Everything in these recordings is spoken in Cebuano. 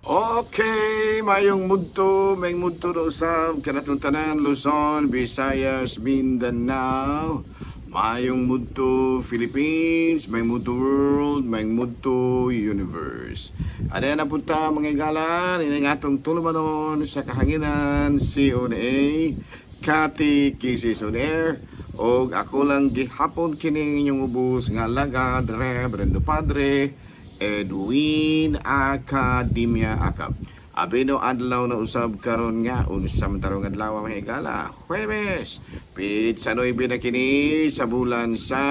Okay, mayong mudto usab kanatong tanan, Luzon, Visayas, Mindanao. Mayong mudto Philippines, mayong mudto world, mayong mudto universe. Ano na punta, mga igala, ini atong tulumanon sa kahanginan, CONA, Kati Kisses on Air, og ako lang gihapon kining inyong ubos nga alagad, Reverendo Padre Edwin Academia Acap. Abino adlaw na usab karon nga unsa man tarong adlaw, mga higala? Huwebes, pitsa 9 na kini sa bulan sa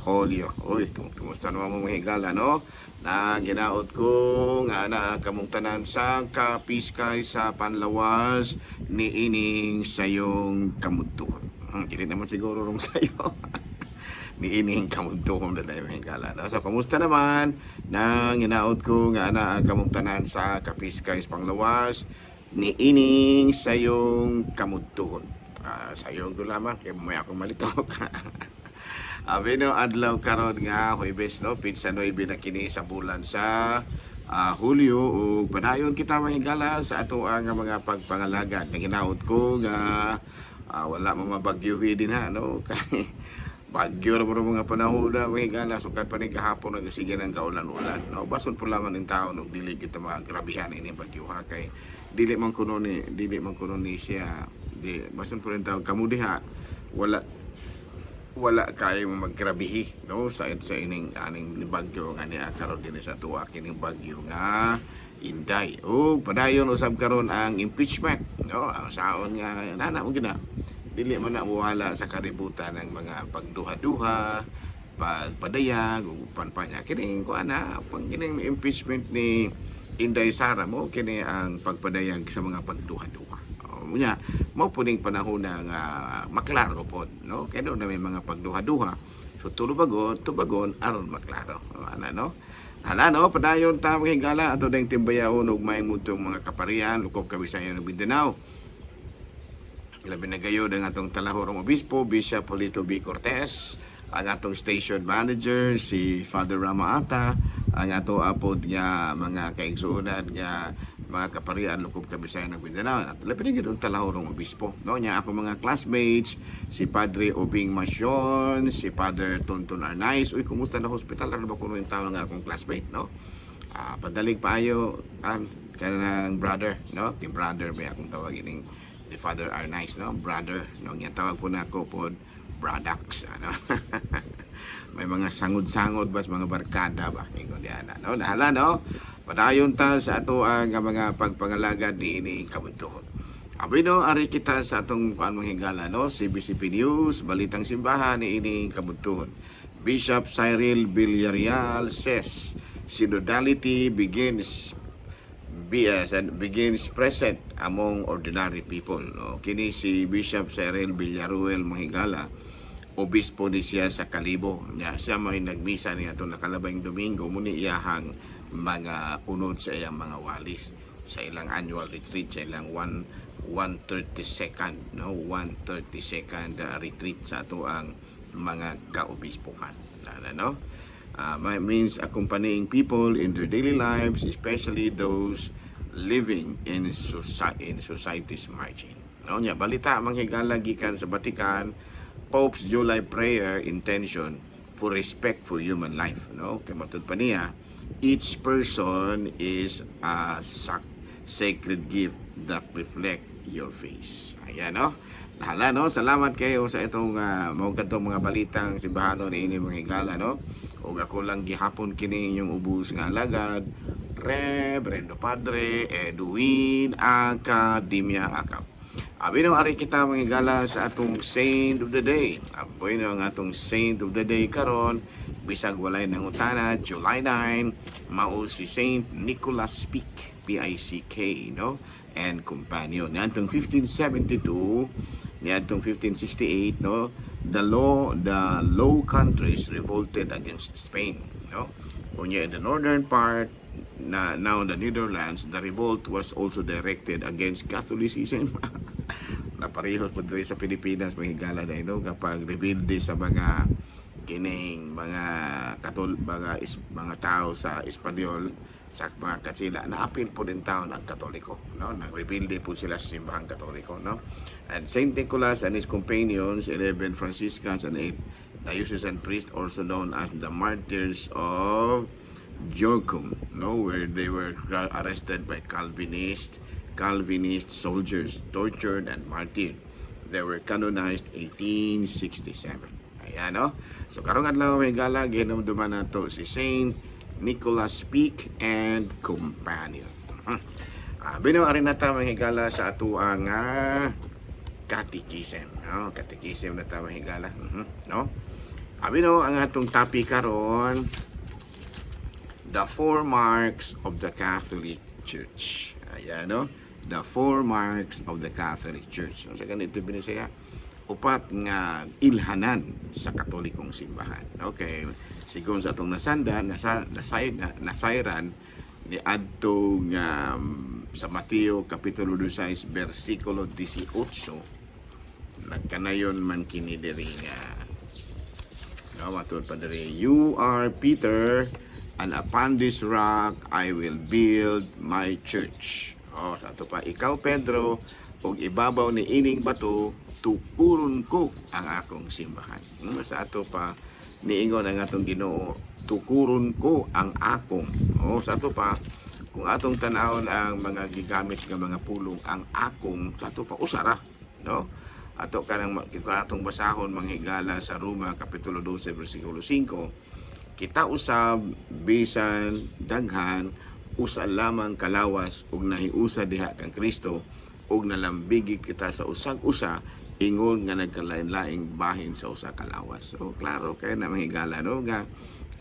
Hulyo. Uy, kumusta naman mo, mga higala, no? Na ginaot ko nga na kamong tanan sa kapiskay sa panlawas ni ining sayong kamudtuhon. Dili naman siguro rong sayo niining kamudtuhon na mga higala. No? So, kumusta naman nang ginaot ko nga ana kamong tanan sa kapiskay sa panglawas ni ining sayong kamudtuhon. Sayong ko lamang kay mamaya akong malitok. Abi no adlaw karon nga Huwebes, no, pitsa 9 na kini sa bulan sa Hulyo ug padayon kita, mga higala, sa ato ang mga pagpangalagad. Naginaot ko nga wala mo mabagyuhi din ha, no, kay bagyo ra mo mga panahon na, mga higala. Sukad pa ni gahapon nagsige ng kaulan-ulan, no. Bason po lamang ning taon og dili kita magrabihan ini bagyo ha, kay dili man kuno ni siya di bason po rin taon kamo diha wala wala kayo maggrabihi, no, sa ining aning bagyo nga niya karon dinhi sa tuwa, kining bagyo nga Inday. O padayon usab karon ang impeachment, no. Ang saon nga nana mo gina dili man na muwala sa kalibutan ng mga pagduha-duha, pagpadayag ug uban pa niya. Kining kuan na pang kining impeachment ni Inday Sara mo kini ang pagpadayag sa mga pagduha-duha. O, munya mao po ning panahon na nga maklaro pod, no, kay doon na may mga pagduha-duha, so tulubagon tubagon aron maklaro. O, ana, no. Hala, no, padayon ta, mga higala, ato ding timbayaon ug maayong mudtong mga kaparian lukop Kabisayan ug Mindanao. Labi na gayod ang atong talahorong obispo, Bishop Polito B. Cortez, ang atong station manager, si Father Rama Ata, ang ato apod nga mga kaigsuonan nga mga kaparian lukop Kabisayan ug Mindanao. At labi na gyud ang talahorong obispo. No, nya ako mga classmates, si Padre Obing Masyon, si Father Tonton Arnaiz. Uy, kumusta na hospital? Ano ba kuno yung tao nga akong classmate, no? Padalig paayo ang kanang brother, no? Team brother may akong tawag ining the Father Arnaiz, no? Brother, no? Nga tawag po na ako pod products, ano? May mga sangod-sangod ba, mga barkada ba? Ingon diana, no? Nahala, no? Padayon ta sa ato ang mga pagpangalagad ni ini kabuntuhon. Abi no, ari kita sa atong kuan, mga higala, no? CBCP News, Balitang Simbahan ni ini kabuntuhon. Bishop Cyril Villareal says synodality begins BS and begins present among ordinary people. No? Kini si Bishop Cyril Villaruel, mga higala, obispo ni siya sa Kalibo. Nya siya may nagmisa niya itong nakalabayng Domingo, muni iyahang mga unod sa iyang mga walis sa ilang annual retreat, sa ilang 1 132nd, no, 132nd retreat sa ato ang mga kaobispohan. Ano, no? Means accompanying people in their daily lives, especially those living in society's margin. No, nya balita, mga higala, gikan sa Vatican, Pope's July prayer intention for respect for human life, no? Kay matud pa niya, each person is a sacred gift that reflect your face. Ayan, no? Hala, no? Salamat kayo sa itong mao kadtong mga balitang simbahano ni ini, mga higala, no? Ug ako lang gihapon kini inyong ubos nga alagad, Reverendo Padre Edwin Academia Acap. Abi no, ari kita, mga higala, sa atong saint of the day. Aboy no, ang atong saint of the day karon bisag walay nangutana, July 9, mao si Saint Nicholas Pick, Pick, no? And companion. Niadtong 1572, niadtong 1568, no? The Low Countries revolted against Spain, no? Unya in the northern part, na now the Netherlands, the revolt was also directed against Catholicism. Naparehos po diri sa Pilipinas, mga higala na, no, kapag rebelde sa mga kining mga katol mga tao sa Espanyol. Sa mga Katsila naapil po din taon ang Katoliko, no? Nagrebelde po sila sa simbahang Katoliko, no? And Saint Nicholas and his companions, 11 Franciscans and 8 diocesan priests, also known as the Martyrs of Gorkum, no, where they were arrested by Calvinist soldiers, tortured and martyred. They were canonized 1867. Ayan, no? So, karong adlaw, mga higala, gihinumduman nato si Saint Nicholas Peak and Companion. Bino ari na ta, mga higala, sa atuang catechism. No? Catechism na ta, mga higala. No? Abi no, ang atong topic karon, the four marks of the Catholic Church. Ayan, no? The four marks of the Catholic Church. So, sa ganito binisaya, upat nga ilhanan sa Katolikong simbahan. Okay, sigon sa atong nasanda, nasa, nasay, na, nasayran ni adto nga sa Mateo kapitulo 6 bersikulo 18, nagkanayon man kini diri nga, no, matud pa diri, "You are Peter, and upon this rock I will build my church." Oh, sa ato pa, "Ikaw Pedro, ug ibabaw ni ining bato tukuron ko ang akong simbahan." Sa ato pa, niingon ang atong Ginoo, "Tukuron ko ang akong." Oh, sa ato pa, kung atong tan-awon ang mga gigamit nga mga pulong, ang akong, sa ato pa usara, no? Ato kanang kung atong basahon, mga higala, sa Roma kapitulo 12 bersikulo 5, kita usab bisan daghan, usa lamang kalawas ug nahiusa diha kang Kristo, ug nalambigit kita sa usag usa ingon nga nagkalain-laing bahin sa usa ka lawas. So klaro kay na, mga higala, no, nga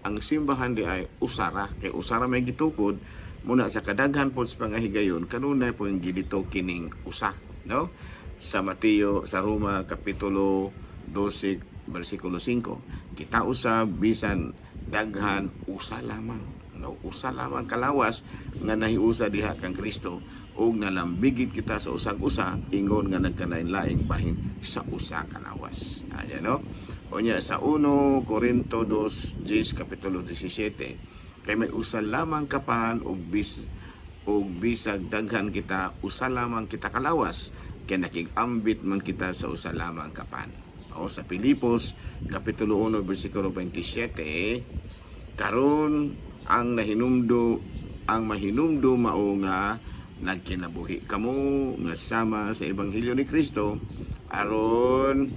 ang simbahan di ay usara kay usara may gitukod muna sa kadaghan pod sa mga higayon kanunay po yung gilito kining usa, no? Sa Mateo, sa Roma kapitulo 12 bersikulo 5, kita usab bisan daghan, usa lamang, no, usa lamang kalawas nga nahiusa diha kang Kristo, ug nalambigit kita sa usag usa ingon nga nagkalain-laing bahin sa usa ka lawas. Ayan, no? Unya sa 1 Corinto 2 10 kapitulo 17, kay may usa lamang kapan ug bisag daghan kita, usa lamang kita kalawas, kay nakig-ambit man kita sa usa lamang kapan. O sa Pilipos kapitulo 1 bersikulo 27, karon ang nahinumdo ang mahinumdo mao nga nagkinabuhi kamo nga sama sa ebanghelyo ni Kristo, aron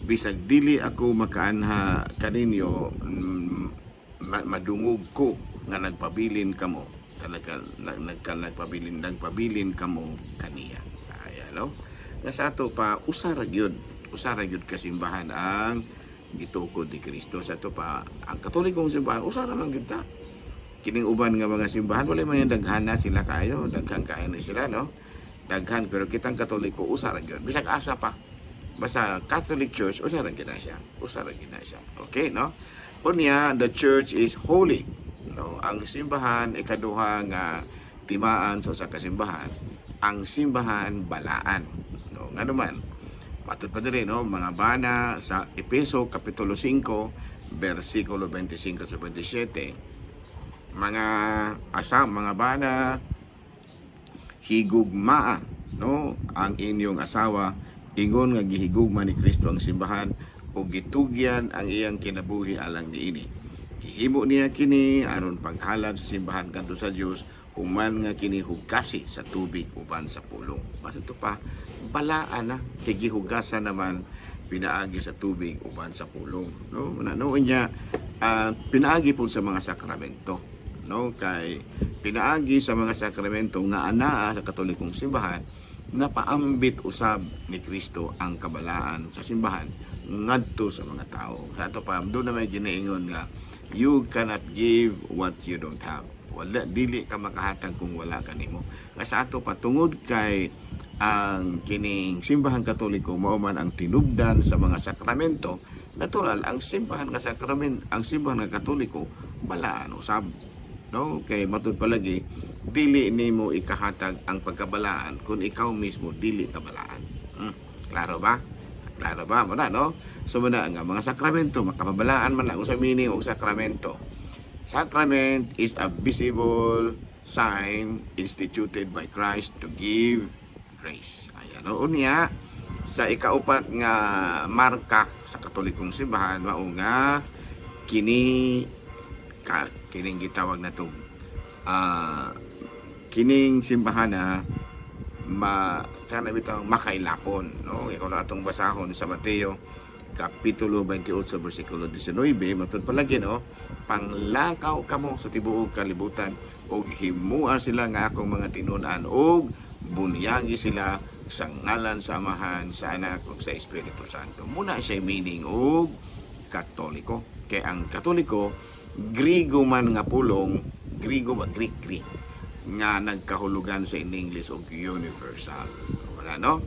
bisag dili ako makaanha kaninyo, madungog ko nga nagpabilin kamo sa nagka, nag, nagka, nagpabilin nagpabilin kamo kaniya. Ayan, no? Nga sa ato pa, usa ra gyud kasimbahan ang gitukod ni Kristo. Sa ato pa, ang Katolikong simbahan, usa ra man gyud ta. Kining uban nga mga simbahan, wala man yung daghan na sila kayo, daghan kayo na sila, no, daghan, pero kitang Katoliko, usa ra gyud. Bisag asa pa, basta Catholic Church, usa ra gyud na siya, usa ra gyud na siya. Okay, no? Unya, the church is holy, no? Ang simbahan, ikaduha nga timaan sa usa ka simbahan, ang simbahan balaan, no? Ngano man, matud pa diri, no, mga bana, sa Epeso kapitulo 5 bersikulo 25 sa 27, mga asam, mga bana, higugmaa, no, ang inyong asawa ingon nga gihigugma ni Kristo ang simbahan ug gitugyan ang iyang kinabuhi alang niini. Gihimo niya kini aron paghalad sa simbahan kadto sa Dios, human nga kini hugasi sa tubig uban sa pulong. Basta ito pa, balaan na kay gihugasan naman pinaagi sa tubig uban sa pulong, no? No, niya pinaagi po sa mga sakramento, no? Kay pinaagi sa mga sakramento nga anaa sa Katolikong simbahan, napaambit usab ni Kristo ang kabalaan sa simbahan ngadto sa mga tao. Sa ato pa, doon na may ginaingon nga you cannot give what you don't have. Wala, dili ka makahatag kung wala kanimo. Nga sa ato pa, tungod kay ang kining simbahan Katoliko mao man ang tinubdan sa mga sakramento, natural ang simbahan nga sakramen ang simbahan nga Katoliko balaan usab, no? Kay matud palagi, dili nimo ikahatag ang pagkabalaan kung ikaw mismo dili ka balaan. Klaro ba? Klaro ba mo na, no? So muna nga mga sakramento makabalaan man lang sa meaning og sakramento. Sacrament is a visible sign instituted by Christ to give grace. Ayan, no, unya sa ikaupat nga marka sa Katolikong simbahan, mao nga kini ka, kining gitawag na to, kining simbahan na ma sana bitaw makailapon, no? Ikaw na atong basahon sa Mateo kapitulo 28 bersikulo 19. Matud palagi, no, "Panglakaw kamo sa tibuok kalibutan ug himua sila nga akong mga tinun-an ug bunyagi sila sa ngalan sa Amahan, sa Anak ug sa Espiritu Santo." Muna siya meaning og Katoliko. Kay ang Katoliko, Grigo man nga pulong, Grigo ba, Greek, Greek nga nagkahulugan sa in English og universal. Wala, no?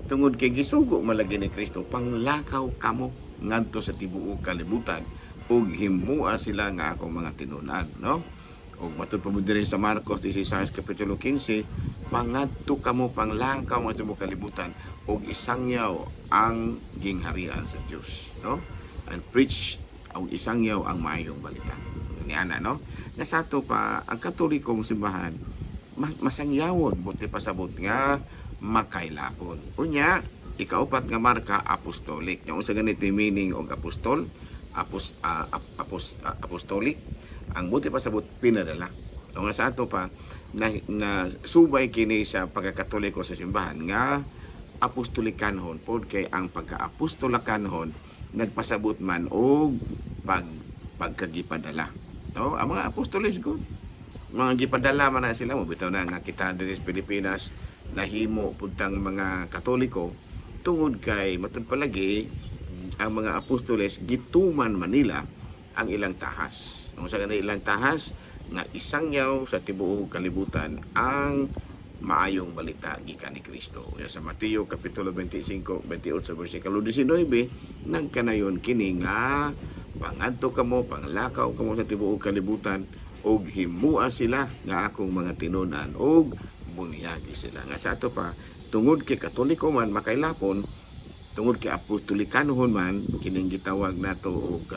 Tungod kay gisugo malagi ni Kristo, "Panglakaw kamo ngadto sa tibuok kalibutan ug himua sila nga akong mga tinun-an," no? Ug matud pa mo diri sa Marcos 16 kapitulo 15, "Pangadto kamo, panglakaw mo tibuok kalibutan ug isangyaw ang gingharian sa Dios," no? And preach, og isangyaw ang maayong balita. Ni ana, no? Nga sa ato pa, ang Katolikong simbahan masangyawon, buti pasabot nga makailapon. Unya, ikaupat nga marka, apostolic. Yung unsa ganito yung meaning og apostol, apostolic, ang buti pasabot, pinadala. O nga sa ato pa na subay kini sa pagkakatoliko sa simbahan nga apostolikanhon pod, kay ang pagka-apostolakanhon nagpasabot man og pagkagipadala. No, ang mga apostoles good. Mga gipadala man na sila mo bitaw na nga kita diri sa Pilipinas nahimo pud tang mga Katoliko tungod kay matud palagi ang mga apostoles gituman Manila ang ilang tahas. Kung sa ganang ilang tahas nga isangyaw sa tibuok kalibutan ang maayong balita gikan ni Kristo. Ya, sa Mateo kapitulo 25, 28 bersikulo 19, nagkanayon kini nga "Pangadto kamo, panglakaw kamo sa tibuok kalibutan ug himua sila nga akong mga tinun-an ug bunyagi sila." Nga sa ato pa, tungod kay Katoliko man, makailapon, tungod kay apostolikanuhon man, kining gitawag nato og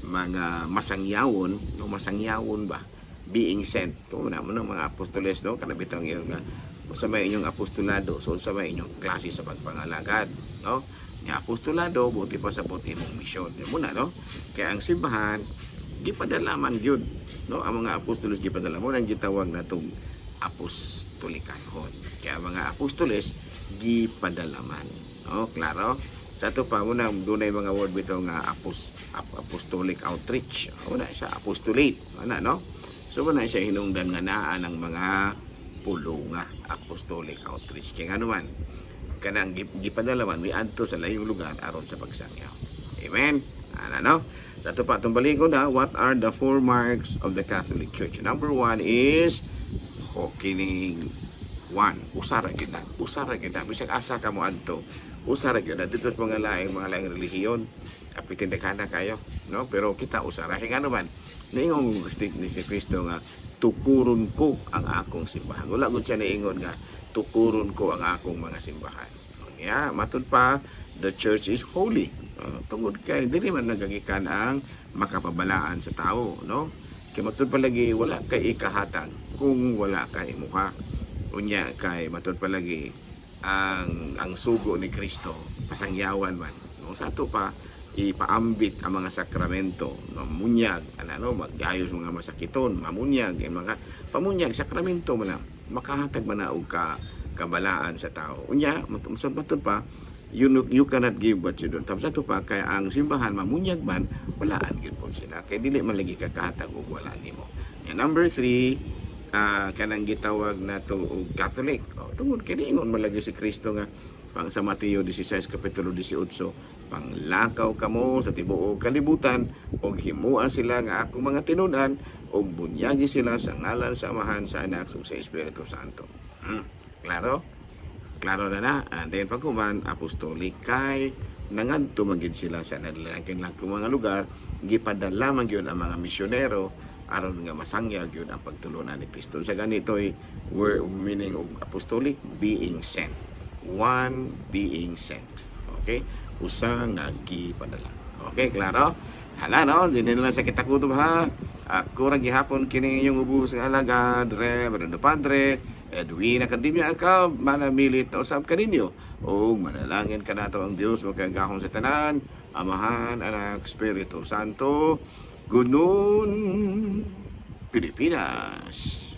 mga masangyawon, no, masangyawon ba, being sent. Kung na mo mga apostoles, no, kana bitang iyon nga sa may inyong apostolado, so sa may inyong klase sa pagpangalagad, no? Nga apostolado, buti pa sa buti imong misyon. Yan muna, no? Kaya ang simbahan gipadala man gyud, no? Ang mga apostoles gipadala mo nang gitawag natong apostolikanhon. Kaya mga apostoles gipadala man. No, klaro? Sa ato pa muna dunay mga word bitaw nga apostolic outreach. Una siya apostolate, ana, no? So muna siya hinungdan nga naa ng mga pulunga, apostolic outreach. Kaya nga naman kanang gipadala man miadto sa layong lugar aron sa pagsangyaw. Amen. Ana, no? Sa ato pa atong balikon na, what are the four marks of the Catholic Church? Number one is kining one, usara gyud na. Usara gyud na. Bisag asa ka mo adto, usara gyud na. Dito sa mga laing relihiyon, apitin daghan kayo, no? Pero kita usara. Kay ngano man, niingon ni Kristo nga "Tukuron ko ang akong simbahan." Wala gud siya niingon nga "Tukuron ko ang akong mga simbahan." Unya, matud pa, the church is holy. Tungod kay dili man nagagikan ang makapabalaan sa tao, no? Kay matud palagi, wala kay ikahatag kung wala kay imuha. Unya kay matud palagi ang sugo ni Kristo pasangyawan man. No, sa ato pa, ipaambit ang mga sakramento, no, munyag, ano, no, magyayos mga masakiton, mamunyag, ang mga pamunyag sakramento man na makahatag man na og kabalaan sa tao. Unya, matud pa, you cannot give what you don't have. Sa ato pa, kaya ang simbahan mamunyag man, walaan gyud po sila. Kay dili man lagi kakahatag og wala nimo. And number three, kanang gitawag nato og Catholic. Oh, tungod kay niingon man lagi si Kristo nga pang sa Mateo 16 kapitulo 18, "Panglakaw kamo sa tibuok kalibutan ug himua sila nga akong mga tinun-an ug bunyagi sila sa ngalan sa Amahan, sa Anak ug sa Espiritu Santo." Klaro? Klaro na na. And then pagkuman, apostolic kay nangadto man gyud sila sa naglaking mga lugar, gipadala man gyud ang mga misyonero aron nga masangya gyud ang pagtulunan ni Kristo. Sa ganito'y word meaning of apostolic, being sent. One being sent. Okay? Usa nga gipadala. Okay, klaro? Hala, no? Dinhi na lang sa kita kutob, ha. Ako ra gihapon kini inyong ubos nga alagad, Reverendo Padre Edwin Academia Acab, manamilit na usab kaninyo. O manalangin kanato ang Dios makagagahom sa tanan, Amahan, Anak, Espiritu Santo. Good noon, Pilipinas.